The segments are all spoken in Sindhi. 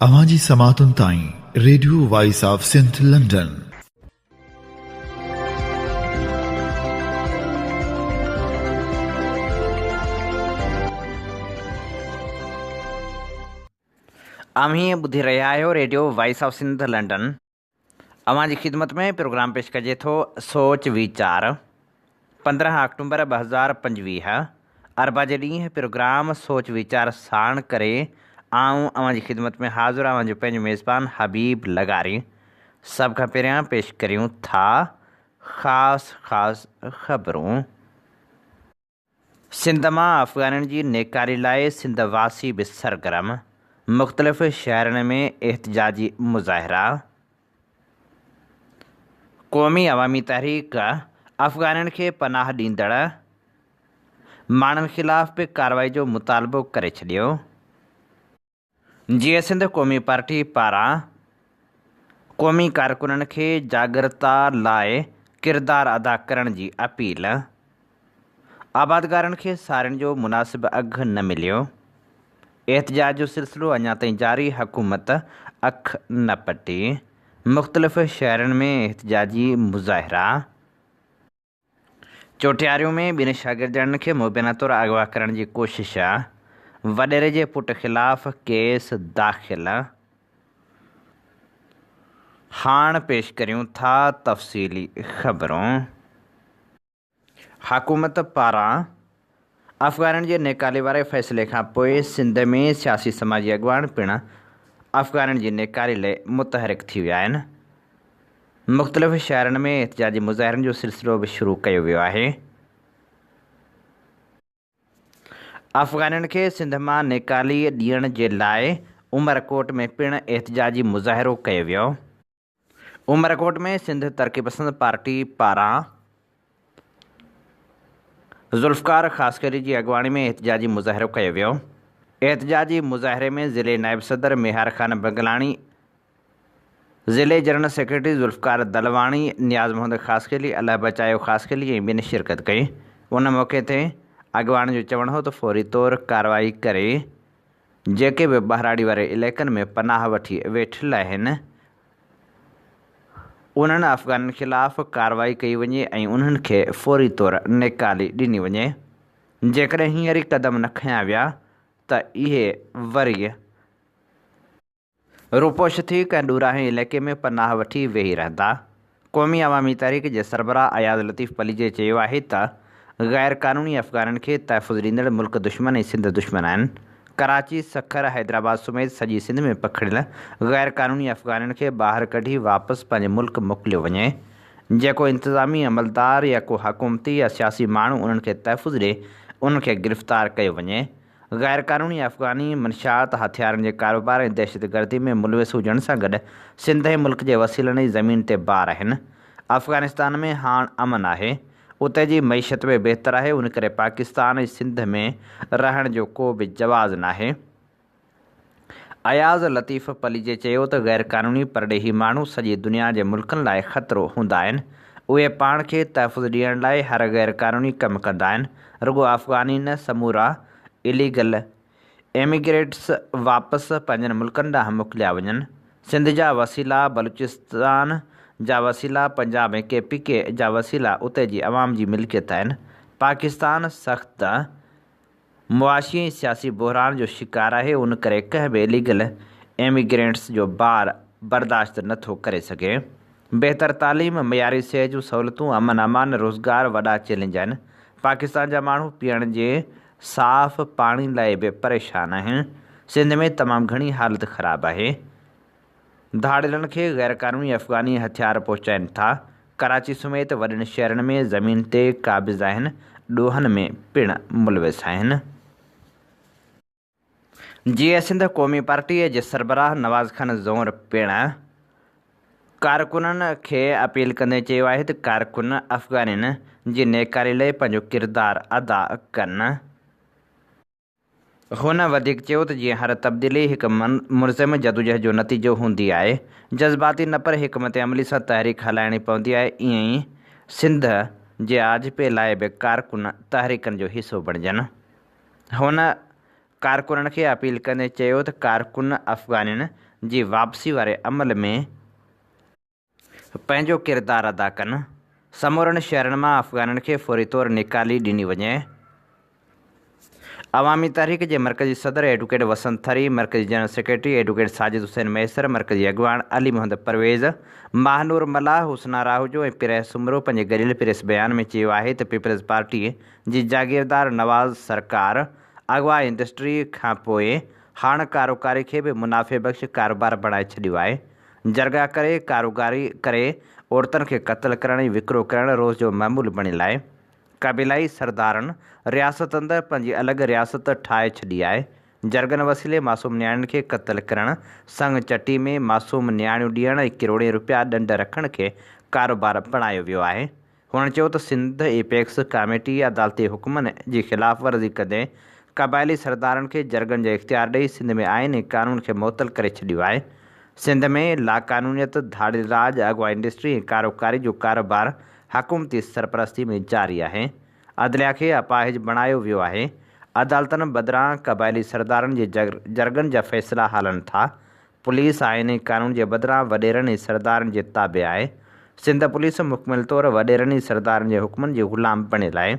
اوهان جي سماعتن تائين radio voice of Sindh London. اوهين ٻڌي رهيا آهيو radio voice of Sindh London. اوهان جي خدمت ۾ پروگرام پيش ڪجي ٿو سوچ ويچار 15 آڪٽومبر 2025 اربع جي ڏينهن پروگرام سوچ ويچار ساڻ ڪري آئون اوهان جي خدمت ۾ حاضر اوهان جو پنهنجو ميزبان حبيب لغاري سڀ کان پهريان پيش ڪريون ٿا خاص خاص خبرون. سنڌ مان افغانين جي نيڪالي لاء سنڌ واسي به سرگرم، مختلف شهرن ۾ احتجاجي مظاهرا. قومي عوامي تحريڪ افغانين کي پناهه ڏيندڙ ماڻهن خلاف به ڪارروائي جو مطالبو ڪري ڇڏيو. جيئي سنڌ قومي پارٽي پاران قومي ڪارڪنن کي جاڳرتا لاء ڪردار ادا ڪرڻ جي اپيل، آبادگارن کي سارين جو مناسب اگهه نه مليو، احتجاج جو سلسلو اڃا تائين جاري، حڪومت اک نه پٽي، مختلف شهرن ۾ احتجاجي مظاهرا. چوٽياريون ۾ ٻن شاگردياڻين کي مبينا طور اغوا ڪرڻ جي ڪوشش، وڏيري جي پٽ خلاف ڪيس داخل. هاڻ پيش ڪريون ٿا تفصيلي خبرون. حڪومت پاران افغانين جي نيڪالي واري فيصلي کان پوء سنڌ ۾ سياسي سماجي اڳواڻ پڻ افغانين جي نيڪالي لئه متحرڪ ٿي ويا آهن. مختلف شهرن ۾ احتجاجي مظاهرن جو سلسلو به شروع ڪيو ويو آهي. افغانين کي سنڌ مان نيڪالي ڏيڻ جي لاء عمرڪوٽ ۾ پڻ احتجاجي مظاهرو ڪيو ويو. عمرڪوٽ ۾ سنڌ ترقي پسند پارٽي پاران ذوالفقار خاصخيلي جي اڳواڻي ۾ احتجاجي مظاهرو ڪيو ويو. احتجاجي مظاهري ۾ ضلعي نائب صدر ميهار خان بنگلاڻي، ضلعي جنرل سيڪريٽري ذوالفقار دلواڻي، نياز محمد خاصخيلي، الهه بچايو خاصخيلي ۽ ٻين شرڪت ڪئي. ان موقعي تي اڳواڻن جو چوڻ هو ته فوري طور ڪارروائي ڪري جيڪي به ٻهراڙي واري علائقن ۾ پناهه وٺي ويٺل آهن انهن افغانين خلاف ڪارروائي ڪئي وڃي ۽ انهن کي فوري طور نيڪالي ڏني وڃي جيڪڏهن هينئر ئي قدم نه کنيا ويا ته اهي وري روپوش ٿي ڪنهن ڏورانهين علائقي ۾ پناهه وٺي ويهي رهندا. قومي عوامي تحريڪ جي سربراهه اياز لطيف پليجي چيو آهي ته غير قانوني افغانين کي تحفظ ڏيندڙ ملڪ دشمن ۽ سنڌ دشمن آهن. ڪراچي، سکر، حيدرآباد سميت سڄي سنڌ ۾ پکڙيل غير قانوني افغانين کي ٻاهر ڪڍي واپس پنهنجي ملڪ موڪليو وڃي. جيڪو انتظامي عملدار يا ڪو حڪومتي يا سياسي ماڻهو انهن کي تحفظ ڏي انهن کي گرفتار ڪيو وڃي. غيرقانوني افغاني منشيات، هٿيارن جي ڪاروبار ۽ دهشتگردي ۾ ملوث هجڻ سان گڏ سنڌ ۽ ملڪ جي وسيلن ۽ زمين تي بار آهن. افغانستان ۾ هاڻ امن آهي. اتي جي معيشت به بهتر آهي ان ڪري پاڪستان ۽ سنڌ ۾ رهڻ جو ڪو به جواز ناهي. اياز لطيف پليجي چيو ته غيرقانوني پرڏيهي ماڻهو سڄي دنيا جي ملڪن لاء خطرو هوندا آهن، اهي پاڻ کي تحفظ ڏيڻ لاء هر غيرقانوني ڪم ڪندا آهن، رڳو افغاني نه سمورا اليگل ايميگريٽس واپس پنهنجن ملڪن ڏانهن موڪليا وڃن، سنڌ جا وسيلا، بلوچستان جا وسيلا، پنجاب ۽ ڪي پي ڪي جا وسيلا اتي جي عوام جي ملڪيت آهن، پاڪستان سخت معاشي ۽ سياسي بحران جو شڪار آهي ان ڪري ڪنهن به اليگل ايميگرينٽس جو بار برداشت نه ٿو ڪري سگهي. بهتر تعليم، معياري صحت جون سهولتون، امن امان، روزگار وڏا چئلينج آهن. پاڪستان جا ماڻهو پيئڻ جي صاف پاڻي لاء به پريشان آهن. سنڌ ۾ تمام گهڻي حالت خراب آهي. ڌاڙيلن کي غيرقانوني افغاني هٿيار پهچائين ٿا، ڪراچي سميت وڏن شهرن ۾ زمين تي قابض آهن، ڏوهن ۾ پڻ ملوث آهن. جيئي سنڌ قومي پارٽي جي سربراهه نواز خان زئور پڻ ڪارڪنن کي اپيل ڪندي چيو آهي ته ڪارڪن افغانين جي نيڪالي لئي پنهنجو ڪردار ادا ڪن. هن وڌيڪ چيو ته جيئن هر تبديلي هڪ منظم جدوجهد جو نتيجو هوندي آهي، جذباتي نه پر حڪمت عملي سان تحريڪ هلائڻي پوندي آهي، ائين ئي سنڌ جي آجپي لاء به ڪارڪن تحريڪن جو حصو بڻجن. هن ڪارڪنن کي اپيل ڪندي چيو ته ڪارڪن افغانين جي واپسي واري عمل ۾ پنهنجو ڪردار ادا ڪن، سمورن شهرن مان افغانين کي فوري طور نيڪالي ڏني وڃي. عوامي تحريڪ جي مرڪزي صدر ايڊوڪيٽ وسند ٿري، مرڪزي general secretary advocate Sajid Hussain Mahesar, مرڪزي اڳواڻ علي محمد پرويز، ماهنور ملاح، حسنا راهوجو ۽ پرهه سومرو پنهنجي گڏيل پريس بيان ۾ چيو آهي ته پيپلز پارٽي جي جاگيردار نواز سرڪار اغوا انڊسٽري کانپوء هاڻ ڪاروڪاري کي به منافعي بخش ڪاروبار بڻائي ڇڏيو آهي، جرڳا ڪري ڪاروگاري ڪري عورتن کي قتل ڪرڻ ۽ وڪرو ڪرڻ روز جو معمول بڻيل آهي. قبيلائي سردارن رياست اندر پنهنجي الڳ رياست ٺاهي ڇڏي آهي. جرڳن وسيلي معصوم نياڻين کي قتل ڪرڻ، سڱ چٽي ۾ معصوم نياڻيون ڏيڻ ۽ ڪروڙين رپيا ڏنڊ رکڻ کي ڪاروبار بڻايو ويو آهي. هنن چيو ته سنڌ ايپيڪس ڪاميٽي عدالتي حڪمن جي خلاف ورزي ڪندي قبائلي سردارن کي جرڳن جا اختيار ڏئي سنڌ ۾ آئين ۽ قانون کي معطل ڪري ڇڏيو آهي. سنڌ ۾ لاقانونيت، ڌاڙيل راڄ، اغوا انڊسٽري ۽ ڪاروڪاري جو ڪاروبار حڪومتي سرپرستي ۾ جاري آهي، عدليه کي اپاهج بڻايو ويو آهي، عدالتن بدران قبائلي سردارن جي جرڳن جا فيصلا هلن ٿا، پوليس آئين ۽ قانون جي بدران وڏيرن ۽ سردارن جي تابع آهي، سنڌ پوليس مڪمل طور وڏيرن ۽ سردارن جي حڪمن جي غلام بڻيل آهي.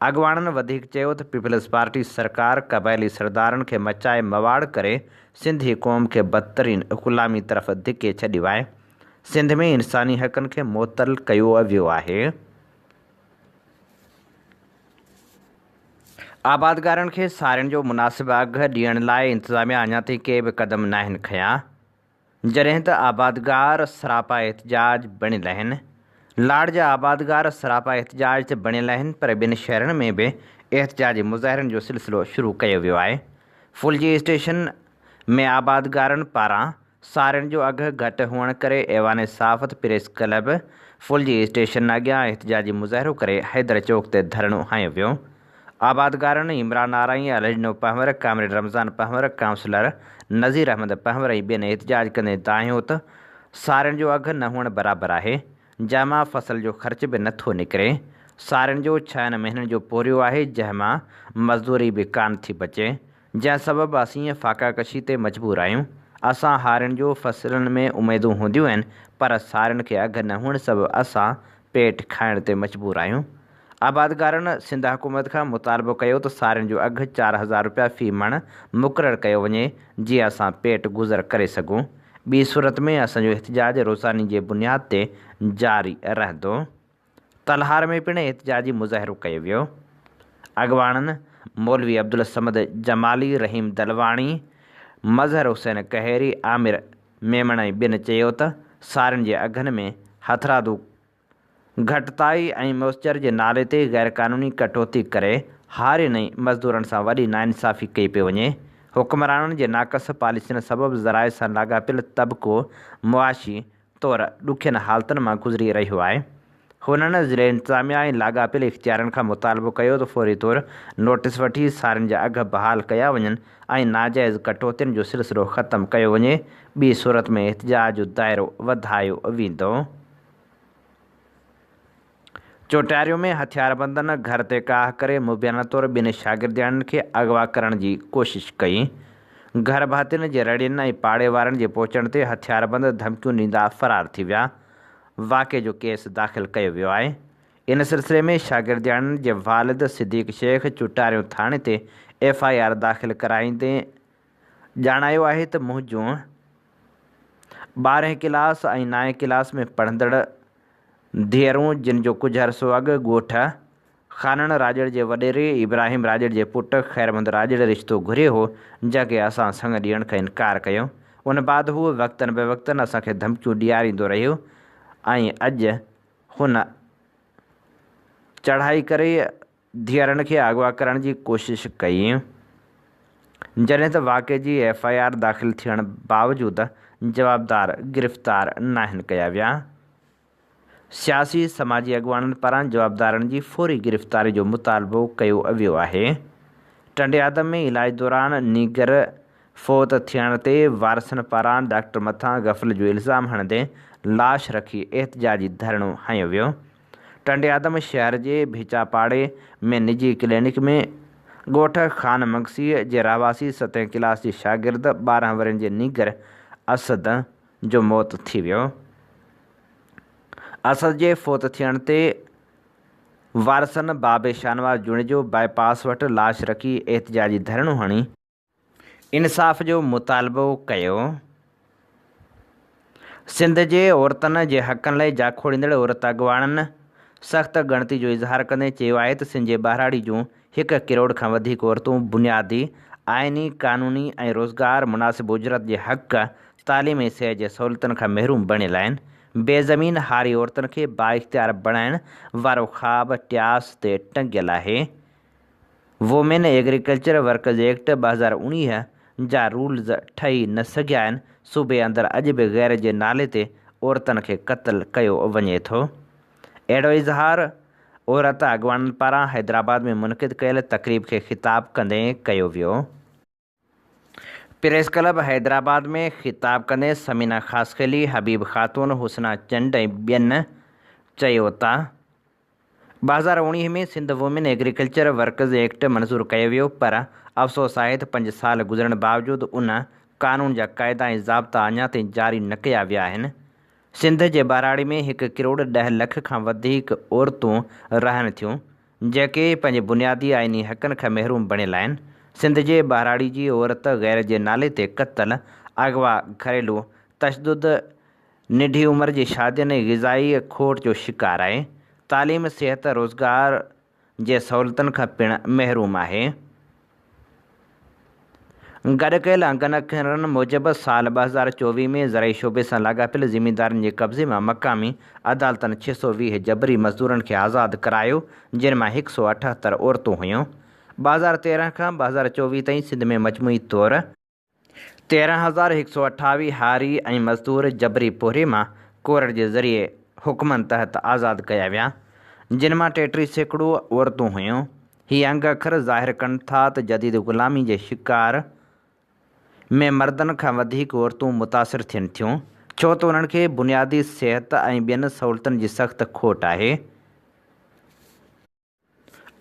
اڳواڻن وڌيڪ چيو ته پيپلز پارٽي سرڪار قبائلي سردارن کي مچائي مواڙ ڪري سنڌي قوم کي بدترين غلامي طرف ڌڪي ڇڏيو آهي، سنڌ ۾ انساني حقن کي معطل ڪيو ويو آهي. آبادگارن کي سارين جو مناسب اگهه ڏيڻ لاء انتظاميا اڃا تائين ڪي به قدم ناهن کنيا، جڏهن ته آبادگار سراپا احتجاج بڻيل آهن. لاڙ جا آبادگار سراپا احتجاج ته بڻيل آهن پر ٻين شهرن ۾ به احتجاجي مظاهرن جو سلسلو شروع ڪيو ويو آهي. ڦلجي اسٽيشن ۾ آبادگارن پاران سارين جو اگهه گهٽ هئڻ ڪري ايوان صحافت پريس ڪلب ڦلجي اسٽيشن اڳيان احتجاجي مظاهرو ڪري حيدر چوڪ تي ڌرڻو هنيو ويو. آبادگارن عمران آرائين، الهڏنو پنهور، ڪامريڊ رمضان پنهور، ڪائونسلر نذير احمد پنهور ۽ ٻين احتجاج ڪندي دانهيو ته سارين جو اگهه نه هئڻ برابر آهي، جنهن مان فصل جو خرچ به نه ٿو نڪري. سارين جو ڇهن مهينن جو پورهيو آهي جنهن مان مزدوري به ڪانه ٿي بچي. جنهن سبب اسين فاقه ڪشي تي مجبور آهيون. اسان هارين جو فصلن ۾ اميدون هونديون آهن پر سارين کي اگهه نه هئڻ سبب اسان پيٽ کائڻ تي مجبور آهيون. آبادگارن سنڌ حڪومت کان مطالبو ڪيو ته سارين جو اگهه 4000 رپيا في مڻ مقرر ڪيو وڃي جيئن اسان پيٽ گذر ڪري سگهون. ٻي صورت ۾ اسان جو احتجاج روزاني جي بنياد تي جاري رهندو. تلهار ۾ پڻ احتجاجي مظاهرو ڪيو ويو. اڳواڻن مولوي عبدالصمد جمالي، رحيم دلواڻي، مظهر حسين ڪهيري، عامر ميمڻ ۽ ٻين چيو ته سارين جي اگهن ۾ هٿرادو گهٽتائي ۽ موئسچر جي نالي تي غيرقانوني ڪٽوتي ڪري هارين ۽ مزدورن سان وڏي ناانصافي ڪئي پئي وڃي، حڪمرانن جي ناقص پاليسين سبب زراعت سان لاڳاپيل طبقو معاشي طور ڏکين حالتن مان گذري رهيو آهي. هنن ضلعي انتظاميا ۽ لاڳاپيل اختيارين کان مطالبو ڪيو ته فوري طور نوٽيس وٺي سارين جا اگهه بحال ڪيا وڃن ۽ ناجائز ڪٽوتين جو سلسلو ختم ڪيو وڃي، ٻي صورت ۾ احتجاج جو دائرو وڌايو ويندو. چوٽياريو ۾ هٿياربندن گهر تي ڪاهه ڪري مبينا طور ٻن شاگردياڻين کي اغوا ڪرڻ جي ڪوشش ڪئي. گهر ڀاتين جي رڙين ۽ پاڙي وارن جي پهچڻ تي هٿياربند ڌمڪيون ڏيندا فرار ٿي ويا. واقعي جو ڪيس داخل ڪيو ويو آهي. ان سلسلي ۾ شاگردياڻين جي والد صديق شيخ چوٽاريو ٿاڻي تي ايف I R داخل ڪرائيندي ڄاڻايو آهي ته منهنجون ٻارهين ڪلاس ۽ نائين ڪلاس ۾ پڙهندڙ ڌيئرون جن جو ڪجهه عرصو اڳ ڳوٺ خانڻ راڄڙ جي وڏيري ابراهيم راڄڙ جي پٽ خيرمحمد راڄڙ رشتو گهريو هو، جنهن کي اسان سڱ ڏيڻ کان انڪار ڪيو. ان بعد هو وقتن به وقتن اسان کي ڌمڪيون ڏياريندو رهيو ۽ اڄ هن چڙهائي ڪري ڌيئرن کي اغوا ڪرڻ جي ڪوشش ڪئي، جڏهن ته واقعي جي ايف I R داخل ٿيڻ باوجود جوابدار گرفتار ناهن ڪيا ويا. سياسي سماجي اڳواڻن پاران جوابدارن جي فوري گرفتاري جو مطالبو ڪيو ويو آهي. ٽنڊي آدم ۾ علاج دوران نينگر فوت ٿيڻ تي وارثن پاران ڊاڪٽر مٿان غفلت جو الزام هڻندي لاش رکي احتجاجي ڌرڻو هنيو ويو. ٽنڊي آدم شهر جي ڀيچا پاڙي ۾ نجي ڪلينڪ ۾ ڳوٺ خان مگسيء جي رهواسي ستين ڪلاس جي شاگرد 12 ورهين جي نينگر اسد جو موت ٿي ويو. اسد جي فوت ٿيڻ تي وارثن بابي شاهنواز جوڻيجو باء پاس وٽ لاش رکي احتجاجي ڌرڻو هڻي انصاف جو مطالبو ڪيو. سنڌ جي عورتن جي حقن لاء جاکوڙيندڙ عورت اڳواڻن سخت ڳڻتي جو اظهار ڪندي چيو آهي ته سنڌ جي ٻهراڙي جون هڪ ڪروڙ کان وڌيڪ عورتون بنيادي آئيني، قانوني ۽ روزگار، مناسب اجرت جي حق، تعليم ۽ صحت جي سهولتن کان محروم بڻيل آهن. بي زمين هاري عورتن کي بااختيار بڻائڻ وارو خواب ٽياس تي ٽنگيل آهي. وومين ايگريڪلچر ورڪرز ايڪٽ 2019 جا رولز ٺهي نه سگهيا آهن، صوبي اندر اڄ به غير جي نالي تي عورتن کي قتل ڪيو وڃي ٿو. اهڙو اظهار عورت اڳواڻن پاران حيدرآباد ۾ منعقد ڪيل تقريب کي خطاب ڪندي ڪيو ويو. پريس ڪلب حيدرآباد ۾ خطاب ڪندي ثمينه خاصخيلي، حبيب خاتون، حسنا چنڊ ۽ ٻين چيو ته 2019 ۾ Sindh women agriculture workers act منظور ڪيو ويو پر افسوس آهي ته پنج سال گذرڻ باوجود ان قانون جا قاعدا ۽ ضابطا اڃا تائين جاري نه ڪيا ويا آهن. سنڌ جي ٻهراڙي ۾ هڪ ڪروڙ 10 لک کان وڌيڪ عورتون رهن ٿيون جيڪي پنهنجي بنيادي آئيني حقن کان محروم بڻيل آهن. سنڌ جي ٻهراڙي جي عورت غير جي نالي تي قتل، اغوا، گهريلو تشدد، ننڍي عمر جي شادين ۽ غذائي کوٽ جو شڪار آهي، تعليم، صحت، روزگار جي سهولتن کان پڻ محروم آهي. گڏ ڪيل انگن اکرن موجب سال 2024 ۾ زرعي شعبي سان لاڳاپيل زميندارن جي قبضي مان مقامي عدالتن 620 جبري مزدورن کي آزاد ڪرايو جن مان 178 عورتون هيون. 2013 کان 2024 تائين سنڌ ۾ مجموعي طور 13128 هاري ۽ مزدور جبري پورهيي مان ڪورٽ جي ذريعي حڪمن تحت آزاد ڪيا ويا، جن مان 33% عورتون هيون. هي انگ اکر ظاهر ڪن ٿا ته جديد غلامي جي شڪار ۾ مردن کان وڌيڪ عورتون متاثر ٿين ٿيون، ڇو ته انهن کي بنيادي صحت ۽ ٻين سهولتن جي سخت کوٽ آهي.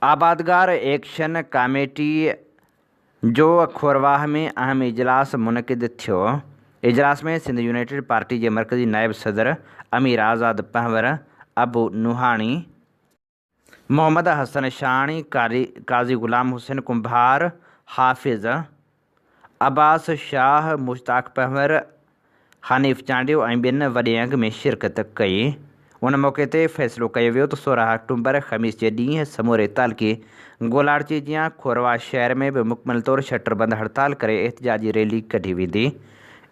آبادگار ايڪشن ڪاميٽي جو کورواهه ۾ اهم اجلاس منعقد ٿيو. اجلاس ۾ سنڌ يونائيٽيڊ پارٽي جي مرڪزي نائب صدر امير آزاد پنهور، ابو نوحاڻي، محمد حسن شاهاڻي، قاضي غلام حسين ڪنڀار، حافظ عباس شاهه، مشتاق پنهور، حنيف چانڊيو ۽ ٻين وڏي انگ ۾ شرڪت ڪئي. ان موقعي تي فيصلو ڪيو ويو ته 16 آڪٽومبر خميس جي ڏينهن سموري تعلقي گولاڙچي جيان کورواهه شهر ۾ به مڪمل طور شٽر بند هڙتال ڪري احتجاجي ريلي ڪڍي ويندي.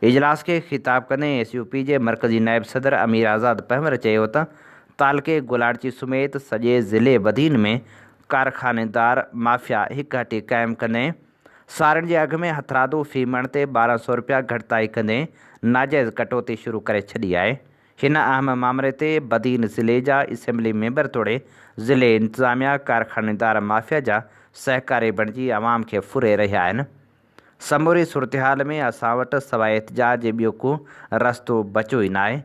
اجلاس کي خطاب ڪندي ايس يو پي جي مرڪزي نائب صدر امير آزاد پنهور چيو ته تعلقي گولاڙچي سميت سڄي ضلعي بدين ۾ ڪارخانيدار مافيا هڪ هٽي قائم ڪندي سارين جي اگهه ۾ هٿرادو في مڻ تي 1200 رپيا گهٽتائي ڪندي ناجائز ڪٽوتي شروع ڪري ڇڏي آهي. هن اهم مامري تي بدين ضلعي جا اسيمبلي ميمبر توڙي ضلعي انتظاميا ڪارخانيدار مافيا جا سهڪاري بڻجي عوام کي ڦري رهيا آهن. سموري صورتحال ۾ اسان وٽ سواء احتجاج جي ٻيو ڪو رستو بچيو ئي ناهي.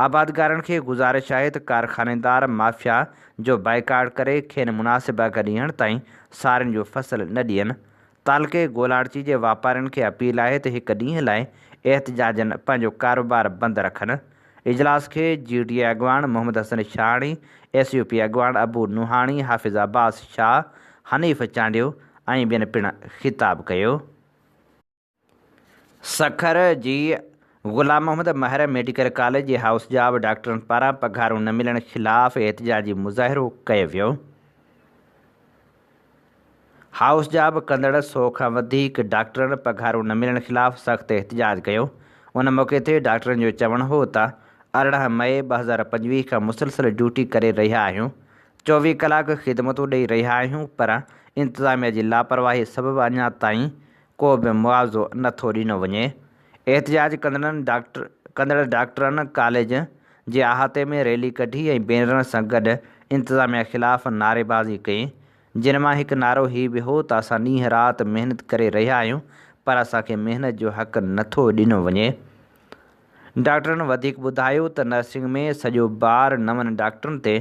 آبادگارن کي گذارش آهي ته ڪارخانيدار مافيا جو بائيڪاٽ ڪري کين مناسب اگهه ڏيڻ تائين سارين جو فصل نه ڏين. تعلقي گولاڙچي جي واپارين کي اپيل آهي ته هڪ ڏينهن لاء احتجاجن پنهنجو ڪاروبار بند رکن. اجلاس کي جي ڊي اي اڳواڻ Muhammad Hassan Shahani, S U P اڳواڻ ابو نوحاڻي، حافظ عباس شاهه، حنيف چانڊيو ۽ ٻين پڻ خطاب ڪيو. سکر جي غلام محمد مهر ميڊيڪل ڪاليج جي هائوس جاب ڊاڪٽرن پاران پگهارون نه ملڻ خلاف احتجاجي مظاهرو ڪيو ويو. هائوس جاب ڪندڙ سئو کان وڌيڪ ڊاڪٽرن پگهارون نه ملڻ خلاف سخت احتجاج ڪيو. ان موقعي تي ڊاڪٽرن جو چوڻ هو ته 18 مئي 2025 کان مسلسل ڊيوٽي ڪري رهيا آهيون، 24 ڪلاڪ خدمتون ڏئي رهيا آهيون پر انتظاميا جي لاپرواهي سبب اڃا تائين ڪو به معاوضو نه ٿو ڏنو وڃي. احتجاج ڪندڙ ڊاڪٽرن ڪاليج جي احاطي ۾ ريلي ڪڍي ۽ بينرن سان گڏ انتظاميا خلاف نعريبازي ڪئي، جن مان هڪ نعرو هي به هو ته اسان ڏينهن رات محنت ڪري رهيا آهيون پر اسان کي محنت جو حق نه ٿو ڏنو وڃي. ڊاڪٽرن وڌيڪ ٻڌايو ته نرسنگ ۾ سڄو بار نون ڊاڪٽرن تي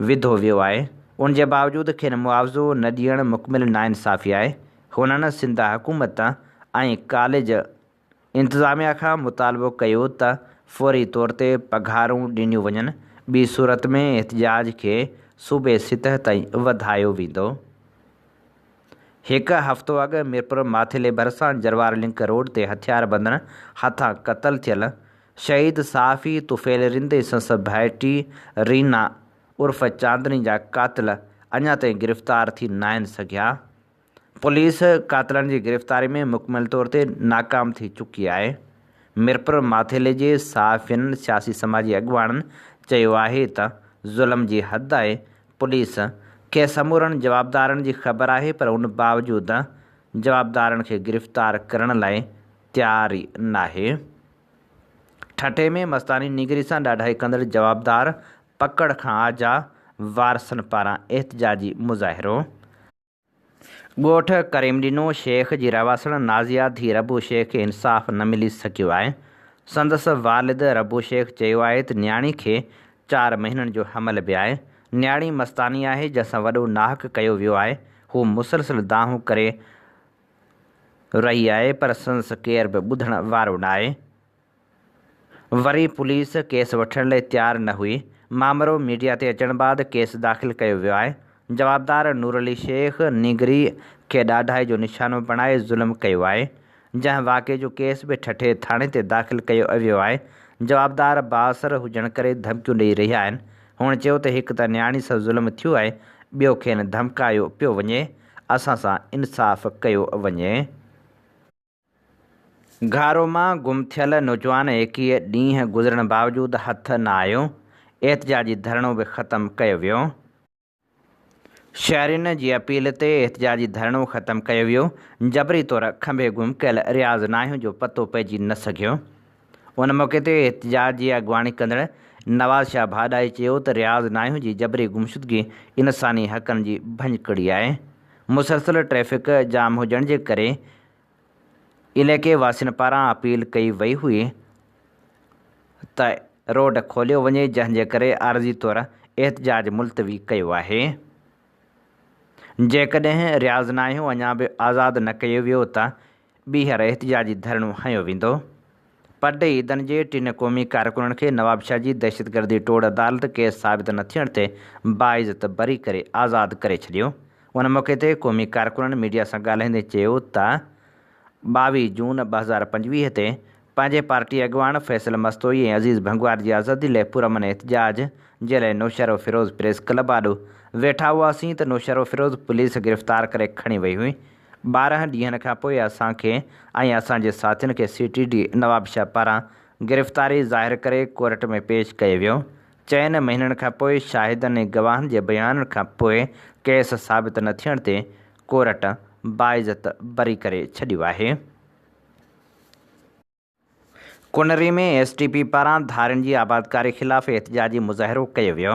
وڌو ويو آهي. ان جي باوجود کين معاوضو نه ڏيڻ مڪمل ناانصافي آهي. هنن سنڌ حڪومت ۽ ڪاليج انتظاميا کان مطالبو ڪيو ته فوري طور تي پگهارون ڏنيون وڃن، ٻي صورت ۾ احتجاج کي صوبي سطح تائين وڌايو ويندو. هڪ هفتو اڳ ميرپور ماٿيلي ڀرسان جروار لنڪ روڊ تي هٿياربندن هٿان قتل ٿيل شهيد صحافي طفيل رند ۽ سندس ڀائٽي رينا عرف چاندني جا قاتل اڃا تائين گرفتار ٿي ناهن سگهيا. پوليس قاتلن جي گرفتاري ۾ مڪمل طور تي ناڪام ٿي چڪي آهي. ميرپور ماٿيلي جي صحافين، سياسي سماجي اڳواڻن چيو آهي ته ظلم جي حد آهي، پوليس کي سمورن جوابدارن جي خبر آهي پر ان باوجود جوابدارن کي گرفتار ڪرڻ لاء تيار ئي ناهي. ٺٽي ۾ مستاني نينگري سان ڏاڍائي ڪندڙ جوابدار پڪڙ کان آجا، وارثن پاران احتجاجي مظاهرو. ڳوٺ ڪريم ڏنو شيخ جي رهواسڻ نازيه ڌيء ربو شيخ کي انصاف نه ملي سگهيو آهي. سندس والد ربو شيخ چيو آهي ته نياڻي کي چار مهينن جو حمل به آهي. نياڻي مستاني آهي جنهن سان وڏو ناحق ڪيو ويو آهي. هو مسلسل دانهون ڪري رهي آهي پر سندس ڪير به ٻڌڻ وارو ناهي. وري پوليس ڪيس وٺڻ لاء تيار نه هئي، مامرو ميڊيا تي اچڻ بعد ڪيس داخل ڪيو ويو آهي، جوابدار نور علي شيخ نينگري کي ڏاڍائي جو نشانو بڻائي ظلم ڪيو آهي، جنهن واقعي جو ڪيس به ٺٽي ٿاڻي تي داخل ڪيو ويو آهي، جوابدار بااثر هجڻ ڪري ڌمڪيون ڏئي رهيا آهن، هن چيو ته هڪ ته نياڻي سان ظلم ٿيو آهي ٻيو کين ڌمڪايو پيو وڃي، اسان سان انصاف ڪيو وڃي. گهارو مان گم ٿيل نوجوان 21 ڏينهن گذرڻ باوجود هٿ نه آيو، احتجاجي ڌرڻو به ختم ڪيو ويو. شهرين جي اپيل تي احتجاجي ڌرڻو ختم ڪيو ويو، جبري طور کنڀي گم ڪيل رياض ناهيون جو پتو پئجي نه سگهيو. ان موقعي تي احتجاج جي اڳواڻي ڪندڙ نواز شاهه ڀاڏائي چيو ته رياض ناهيون جي جبري گمشدگي انساني حقن جي ڀڃڪڙي آهي، مسلسل ٽريفڪ جام هجڻ جي ڪري علائقي واسين پاران اپيل ڪئي وئي هئي ته روڊ کوليو وڃي جنهن جي ڪري عارضي طور احتجاج ملتوي ڪيو آهي. جيڪڏهن رياض ناهيو اڃا به آزاد نه ڪيو ويو ته ٻيهر احتجاجي ڌرڻو هنيو ويندو. پڊ عيدن جي ٽن قومي ڪارڪنن کي نوابشاهه جي دهشتگردي ٽوڙ عدالت ڪيس ثابت نه ٿيڻ تي باعزت بري ڪري آزاد ڪري ڇڏيو. ان موقعي تي قومي ڪارڪنن ميڊيا سان ڳالهائيندي چيو ته 22 جون 2025 تي پنهنجي پارٽي اڳواڻ فيصل مستوئي ۽ عزيز ڀنگوار جي آزادي لاء پرامن احتجاج جي لاء نوشهروفيروز پريس ڪلب آڏو ويٺا هئاسين ته نوشهروفيروز پوليس گرفتار ڪري کڻي وئي هئي 12 ڏينهن کان پوء اسان کي ۽ اسان جي ساٿين کي سي ٽي ڊي نوابشاهه پاران گرفتاري ظاهر ڪري ڪورٽ ۾ پيش ڪيو ويو چئن مهينن کان پوء شاهدن ۽ گواهن جي بيانن کان پوء ڪيس ثابت نه ٿيڻ تي ڪورٽ باعزت بري ڪري ڇڏيو آهي. ڪنري ۾ ايس ٽي پي پاران ڌارين جي آبادڪاري خلاف احتجاجي مظاهرو ڪيو ويو.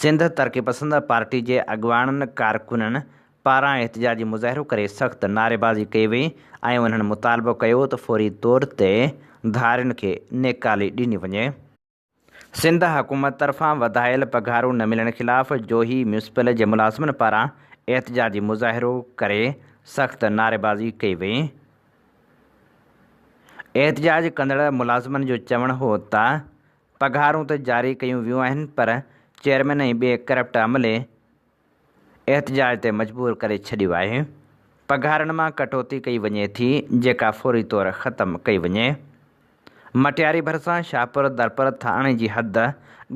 سنڌ ترقي پسند پارٽي جي اڳواڻن ڪارڪنن پاران احتجاجي مظاهرو ڪري سخت نعريبازي ڪئي وئي ۽ انهن مطالبو ڪيو ته فوري طور تي ڌارين کي نيڪالي ڏني وڃي. سنڌ حڪومت طرفان وڌايل پگهارون نه ملڻ خلاف جوهي ميونسپل جي ملازمن پاران احتجاجي مظاهرو ڪري سخت نعريبازي ڪئي وئي. احتجاج ڪندڙ ملازمن جو چوڻ هو ته پگهارون ته جاري ڪيون ويون آهن پر چيئرمين ۽ ٻئي ڪرپٽ عملي احتجاج تي مجبور ڪري ڇڏيو آهي، پگهارن مان ڪٽوتي ڪئي وڃي ٿي جيڪا فوري طور ختم ڪئي وڃي. مٽياري ڀرسان شاهپور درپر ٿاڻي جي حد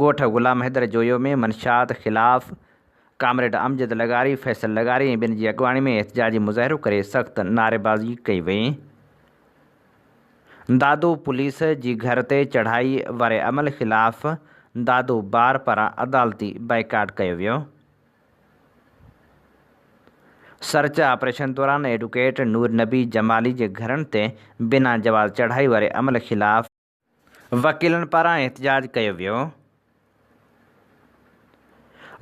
ڳوٺ غلام حيدر جويو ۾ منشيات خلاف ڪامريڊ امجد لغاري، فيصل لغاري ۽ ٻين جي اڳواڻي ۾ احتجاجي مظاهرو ڪري سخت نعريبازي ڪئي وئي. دادو پوليس جي گهر تي چڙهائي واري عمل خلاف دادو بار پاران عدالتي بائيڪاٽ ڪيو ويو. سرچ آپريشن دوران ايڊوڪيٽ نور نبي جمالي جي گهرن تي بنا جواز چڙهائي واري عمل خلاف وڪيلن پاران احتجاج ڪيو ويو.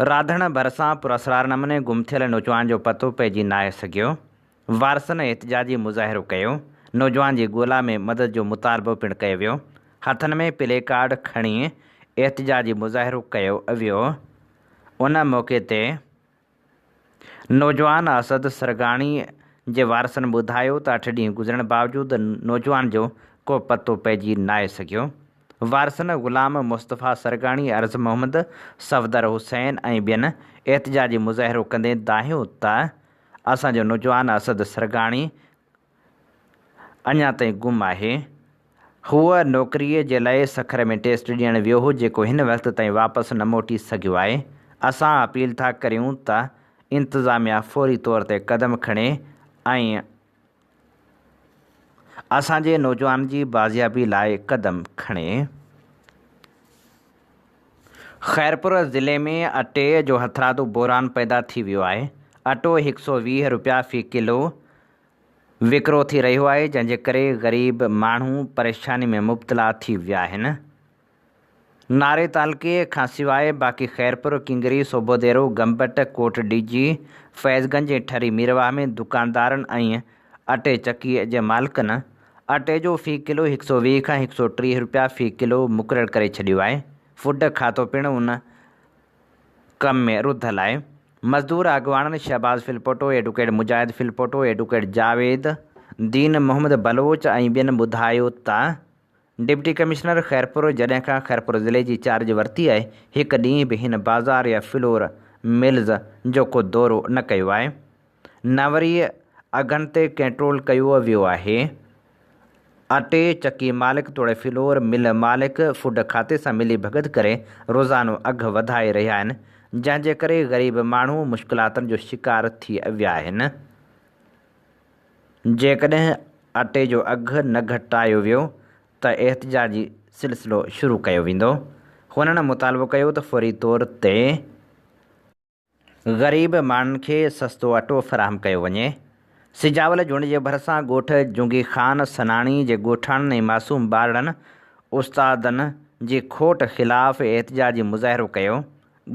راڌڻ ڀرسان پراسرار نموني گم ٿيل نوجوان جو پتو پئجي ناهي سگهيو، وارثن احتجاجي مظاهرو ڪيو، نوجوان جي ڳولا ۾ مدد جو مطالبو پڻ ڪيو ويو، هٿن ۾ پلي ڪارڊ کڻي احتجاجي مظاهرو ڪيو ويو، ان موقعي تي. نوجوان اسد سرگاڻي جي وارثن ٻڌايو ته اٺ ڏينهن گذرڻ باوجود نوجوان جو ڪو پتو پئجي ناهي سگهيو. وارثن غلام مصطفيٰ سرگاڻي، عرض محمد، صفدر حسين ۽ ٻين احتجاجي مظاهرو ڪندي دانهيو ته اسان جو نوجوان اسد سرگاڻي اڃا تائين گم آهي. هو نوڪريء جي لاء سکر ۾ ٽيسٽ ڏيڻ ويو هو جيڪو هن وقت تائين واپس نه موٽي سگهيو آهي. اسان اپيل ٿا ڪريون ته انتظاميا فوري طور تي قدم کڻي ۽ اسان جي نوجوان جي بازيابي لاء قدم کڻي. خيرپور ضلعي ۾ اٽي جو هٿرادو بحران پيدا ٿي ويو آهي. اٽو هڪ سئو 20 رپيا في ڪلو وڪرو ٿي رهيو آهي جنهن جي ڪري غريب ماڻهو پريشاني ۾ مبتلا ٿي ويا آهن. ناري تعلقي کان سواء باقي خيرپور، ڪنگري، صوڀوديرو، گمبٽ، ڪوٽ ڏيجي، فيض گنج ۽ ٺري ميرواهه ۾ دڪاندارن ۽ اٽي چڪي جي مالڪن اٽي جو في ڪلو 120 کان 130 رپيا في ڪلو مقرر ڪري ڇڏيو آهي. فوڊ کاتو پڻ ان ڪم ۾ رڌل آهي. مزدور اڳواڻن شهباز ڦلپوٽو، ايڊوڪيٽ مجاهد ڦلپوٽو، ايڊوڪيٽ جاويد، دين محمد بلوچ ۽ ٻين ٻڌايو ته ڊپٽي ڪمشنر خيرپور جڏهن کان خيرپور ضلعي جي چارج ورتي آهي هڪ ڏينهن به هن بازار يا فلور ملز جو ڪو دورو نه ڪيو آهي نه وري اگهن تي ڪنٽرول ڪيو ويو آهي. اٽي چڪي مالڪ توڙي فلور مل مالڪ فوڊ کاتي سان ملي ڀڳت ڪري روزانو اگهه وڌائي رهيا آهن، جنهن جي ڪري غريب ماڻهو مشڪلاتن جو شڪار ٿي ويا آهن. جيڪڏهن اٽي جو اگهه نه گهٽايو ويو ته احتجاجي سلسلو شروع ڪيو ويندو. هنن مطالبو ڪيو ته فوري طور تي. غريب ماڻهن کي سستو اٽو فراهم ڪيو وڃي. سجاول جوڻ جي ڀرسان ڳوٺ جنگي خان سناڻي جي ڳوٺاڻن ۽ معصوم ٻارڙن استادن جي کوٽ خلاف احتجاجي مظاهرو ڪيو.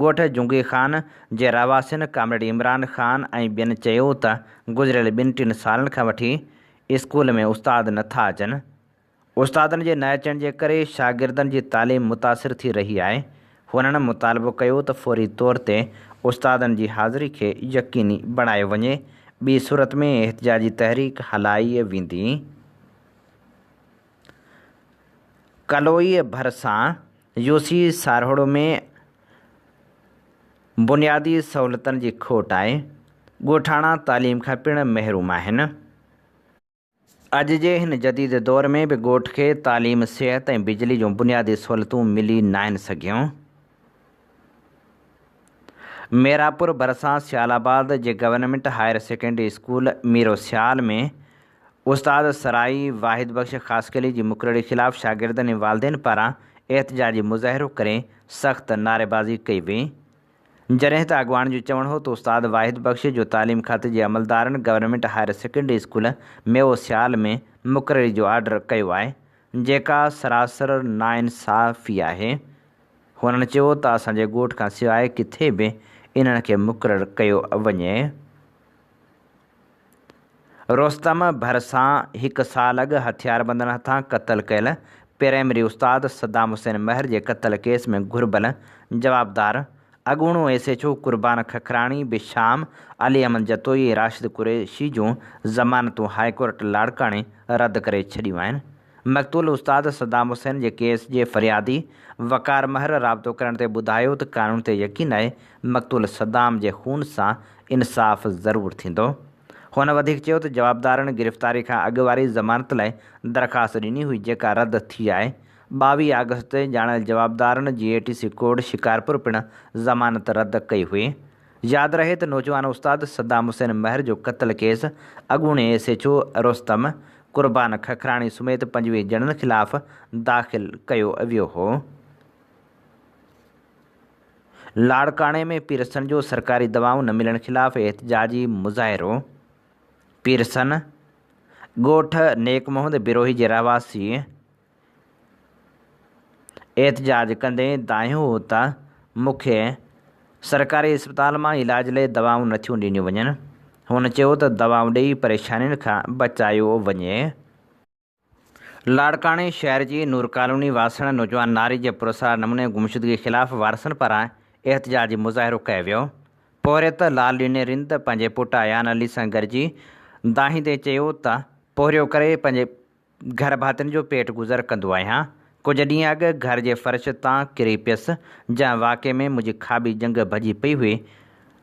ڳوٺ جنگي خان جي رهواسين ڪامريڊ عمران خان ۽ ٻين چيو ته گذريل ٻن ٽن سالن کان وٺي اسڪول ۾ استاد نٿا اچن. استادن جي نه اچڻ جي ڪري شاگردن جي تعليم متاثر ٿي رهي آهي. هنن مطالبو ڪيو ته فوري طور تي استادن جي حاضري کي يقيني بڻايو وڃي، ٻي صورت ۾ احتجاجي تحريڪ هلائي ويندي. ڪلوئي ڀرسان يوسي سارهوڙو ۾ بنيادي سهولتن جي کوٽ آهي، ڳوٺاڻا تعليم کان پڻ محروم آهن. اڄ جي هن جديد دور ۾ به ڳوٺ کي تعليم، صحت ۽ بجلي جون بنيادي سهولتون ملي ناهن سگهيون. ميراپور ڀرسان سيال آباد جي government higher secondary school Miro Sial ۾ استاد سرائي واحد بخش خاصخيلي جي مقرري خلاف شاگردن ۽ والدين پاران احتجاجي مظاهرو ڪري سخت نعريبازي ڪئي وئي. جڏهن ته اڳواڻن جو چوڻ هو ته استاد واحد بخش جو تعليم کاتي جي عملدارن گورنمينٽ هائير سيڪنڊري اسڪول ميوو سيال ۾ مقرري جو آرڊر ڪيو آهي جيڪا سراسر ناانصافي آهي. هنن چيو ته اسان جي ڳوٺ کان سواء ڪٿي به انهن کي مقرر ڪيو وڃي. رستم ڀرسان هڪ سال اڳ هٿياربندن هٿان قتل ڪيل پرائمري استاد صدام حسين مهر جي قتل ڪيس ۾ گهربل جوابدار اڳوڻو S H O Qurban Khakhrani به شام علي احمد جتوئي ۽ راشد قريشي جون ضمانتون هاء ڪورٽ لاڙڪاڻي رد ڪري ڇڏيون آهن. مقتول استاد صدام حسين جي ڪيس جي فريادي وقار مهر رابطو ڪرڻ تي ٻڌايو ته قانون تي يقين آهي، مقتول صدام جي خون سان انصاف ضرور ٿيندو. هن وڌيڪ چيو ته جوابدارن گرفتاري کان اڳ واري ضمانت لاء درخواست ڏني هئي جيڪا رد ٿي آهي، 22 آگسٽ تي ڄاڻايل جوابدارن جي اي ٽي سي ڪورٽ شڪارپور پڻ ضمانت رد ڪئي هئي. ياد رهي ته نوجوان استاد صدام حسين مهر جو قتل ڪيس اڳوڻي S H O Rustam Qurban Khakhrani سميت 25 ڄڻن خلاف داخل ڪيو ويو هو. لاڙڪاڻي ۾ پيرسن جو سرڪاري دوائون نه ملڻ خلاف احتجاجي مظاهرو، پيرسن ڳوٺ نيڪ محمد بروهي جي رهواسي احتجاج ڪندي دانهيو هو ته مون کي سرڪاري اسپتال مان علاج لئي دوائون نٿيون ڏنيون وڃن. هن چيو ته دوائون ڏئي پريشانين کان بچايو وڃي. لاڙڪاڻي شهر جي نور ڪالوني واسڻ نوجوان ناري جي پراسرار نموني گمشدگي خلاف وارثن پاران احتجاجي مظاهرو ڪيو ويو. پورهيت لال ڏني رند پنهنجي پٽ ايان علي سان گڏجي دانهيندي چيو ته پورهيو ڪري پنهنجي گهر ڀاتين جو پيٽ گذر ڪندو آهيان. ڪجهه ڏينهن اڳ گهر جي فرش تان ڪري پيس، جنهن واقعي ۾ منهنجي کاٻي ڄنگهه ڀڄي پئي هئي،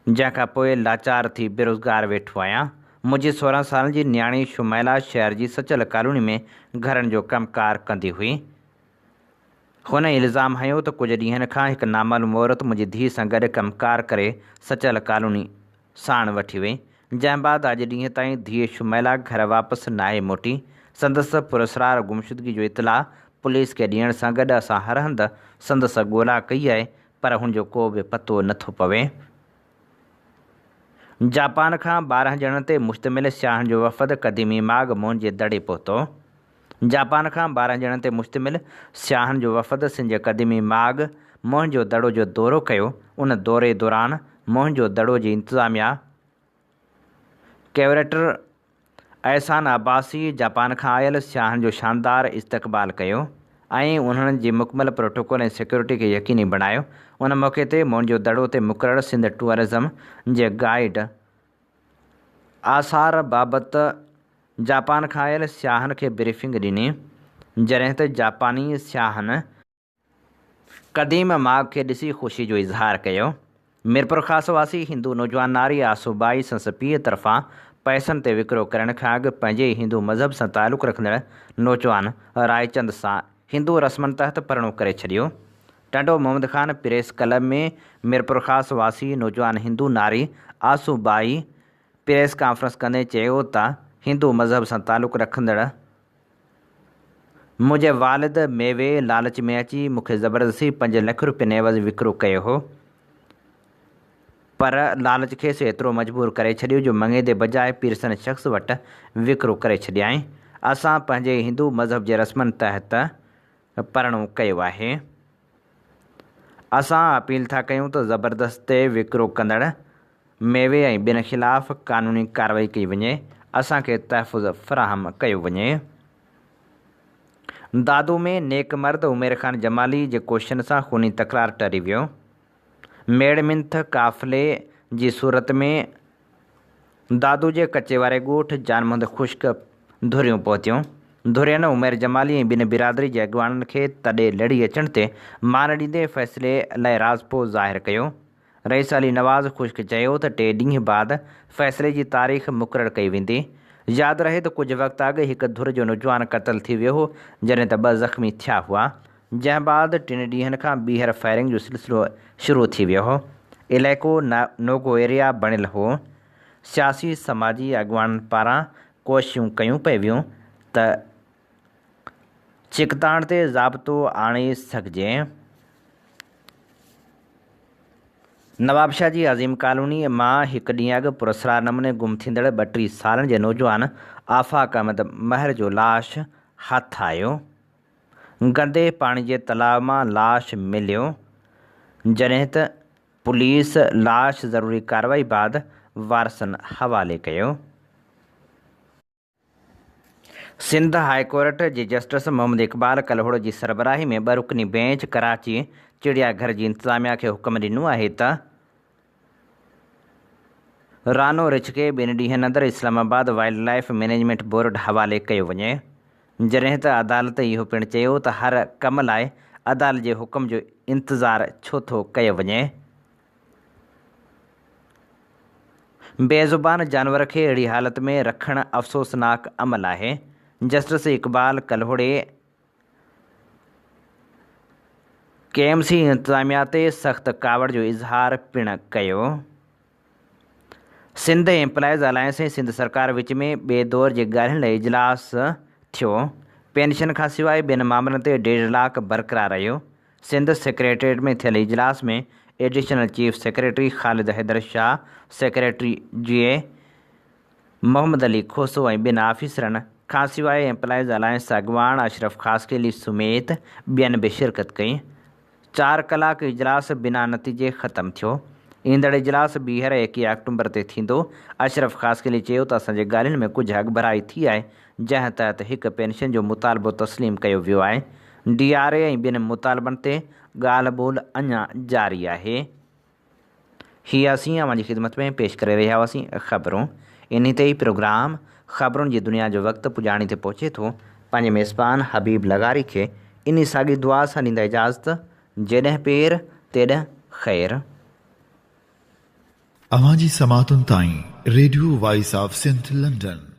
جنهن کان پوء لاچار ٿي بيروزگار ويٺو آهيان. منهنجي 16 سالن جي نياڻي شمائلا شهر جي سچل ڪالوني ۾ گهرن جو ڪم ڪار ڪندي هئي. هن الزام هنيو ته ڪجهه ڏينهن کان هڪ نامعلوم عورت منهنجي ڌيء سان گڏ ڪم ڪار ڪري سچل ڪالوني ساڻ وٺي وئي، جنهن بعد اڄ ڏينهن تائين ڌيء شميلا گهر واپس ناهي موٽي. سندس پراسرار گمشدگي جو اطلاع پوليس کي ڏيڻ سان گڏ اسان هر هنڌ سندس ڳولا ڪئي آهي پر هن جو ڪو به پتو نٿو پوي. جاپان کان 12 ڄڻن تي مشتمل سياحن جو وفد قديمي ماڳ موهن جي دڙي پهتو. جاپان کان 12 ڄڻن تي مشتمل سياحن جو وفد سنڌ جي قديمي ماڳ موهن جو دڙو جو دورو ڪيو، ان دوري دوران موهن جو دڙو جي انتظاميا ڪيوريٽر احسان عباسي جاپان کان آيل سياحن جو شاندار استقبال ڪيو ۽ انهن جي مڪمل پروٽوڪول ۽ سيڪيورٽي کي يقيني بڻايو، ان موقعي تي موهن جو دڙو تي مقرر سنڌ ٽوئرزم جي گائيڊ آثار بابت جاپان کان آيل سياحن کي بريفنگ ڏني، جڏهن ته جاپاني سياحن قديم ماڳ کي ڏسي خوشي جو اظهار ڪيو. ميرپورخاص واسي هندو نوجوان ناري آسو ٻائي سندس پيء طرفان پئسن تي وڪرو ڪرڻ کان اڳ پنهنجي ئي هندو مذهب سان تعلق رکندڙ نوجوان رائچند سان هندو رسمن تحت پرڻو ڪري ڇڏيو. ٽنڊو محمد خان پريس ڪلب ۾ ميرپورخاص واسي نوجوان هندو ناري آسو ٻائي پريس ڪانفرنس ڪندي چيو ته هندو مذهب سان تعلق رکندڙ منهنجي والد ميوي لالچ ۾ اچي مون کي زبردستي 5 لک روپين عيوض وڪرو ڪيو هو پر لالچ کيس ايترو مجبور ڪري ڇڏيو جو مڱيندي بجاء پيرسن شخص وٽ وڪرو ڪري ڇڏيائين. اسان پنهنجي هندو مذهب جي رسمن تحت پرڻو ڪيو آهي. اسان اپيل ٿا ڪيون ته زبردستي وڪرو ڪندڙ ميوي ۽ ٻين خلاف قانوني ڪارروائي ڪئي وڃي، اسان کي تحفظ فراهم ڪيو وڃي. دادو ۾ نيڪ مرد عمير خان جمالي جي ڪوششن سان خوني تڪرار ٽري ويو. ميڙ منٿ قافلي جي صورت ۾ دادو جي ڪچي واري ڳوٺ جان محمد خشڪ ڌريون پهتيون. ڌرين عمير جمالي ۽ ٻين برادري جي اڳواڻن کي تڏي لڙي اچڻ تي مان ڏيندي فيصلي لاء راضپو ظاهر ڪيو. رئيس علي نواز خشڪ چيو ته ٽي ڏينهن بعد فيصلي جي تاريخ مقرر ڪئي ويندي. ياد رهي ته ڪجهه وقت اڳ هڪ ڌر جو نوجوان قتل ٿي ويو هو جڏهن ته ٻه زخمي ٿيا هئا جنهن بعد ٽن ڏينهن کان ٻيهر فائرنگ جو سلسلو شروع ٿي ويو هو. علائقو نوگو ايريا بڻيل هو. سياسي سماجي اڳواڻن پاران ڪوششون ڪيون پئي ويون ته ڇڪتاڻ تي ضابطو آڻي سگهجي. نوابشاهه جي عظيم ڪالونيء مان هڪ ڏينهن اڳ پراسرار نموني گم ٿيندڙ 32 سالن جي نوجوان آفاق احمد مهر جو لاش هٿ آيو. گندي پاڻي جي تلاء مان لاش مليو، جڏهن ته پوليس لاش ضروري ڪارروائي بعد وارثن حوالي ڪيو. سنڌ هاء ڪورٽ جي جسٽس محمد اقبال ڪلهوڙو جي سربراهي ۾ ٻه رڪني بينچ ڪراچي چڙيا گهر جي انتظاميا کي حڪم ڏنو آهي ته رانو رڇ کي ٻن ڏينهن اندر اسلام آباد وائلڊ لائيف مئنيجمينٽ بورڊ حوالي ڪيو وڃي جڏهن ته عدالت اهو پڻ چيو ته هر ڪم لاء عدالت جي حڪم جو انتظار ڇو ٿو ڪيو وڃي. بي زبان جانور کي اهڙي حالت ۾ رکڻ افسوسناڪ عمل آهي، جسٽس اقبال ڪلهوڙي ڪي ايم سي انتظاميا تي سخت ڪاوڙ جو اظهار پڻ ڪيو. سنڌ ايمپلائيز الائنس ۽ سنڌ سرڪار وچ ۾ ٻئي دور جي ڳالهين لاء اجلاس ٿيو، پينشن کانسواء ٻين مامرن تي ڊيڊ لاڪ برقرار رهيو، سنڌ سيڪريٽريٽ ۾ ٿيل اجلاس ۾ additional chief secretary Khalid Haider Shah, secretary G A Muhammad Ali Khoso ۽ ٻين آفيسرن کانسواء ايمپلائيز الائنس اڳواڻ اشرف خاصخيلي سميت ٻين به شرڪت ڪئي. چار ڪلاڪ اجلاس بنا نتيجي ختم ٿيو. ايندڙ اجلاس ٻيهر 21 آڪٽومبر تي ٿيندو. اشرف خاصخيلي چيو ته اسان جي ڳالهين ۾ ڪجهه اڳڀرائي ٿي آهي، جنهن تحت هڪ پينشن جو مطالبو تسليم ڪيو ويو آهي. ڊي آر اي ۽ ٻين مطالبن تي ڳالهه ٻولهه اڃا جاري آهي. هي اسين اوهان جي خدمت ۾ پيش ڪري رهيا هئاسين خبرون. انهي تي ئي پروگرام خبرن جي دنيا جو وقت پڄاڻي تي پهچي ٿو. پنهنجي ميزبان حبيب لغاري کي انهي ساڳي دعا سان ڏيندا اجازت جيڏهن پير تيڏهن خير. اوهان جي سماعتن تائين radio voice of Sindh London.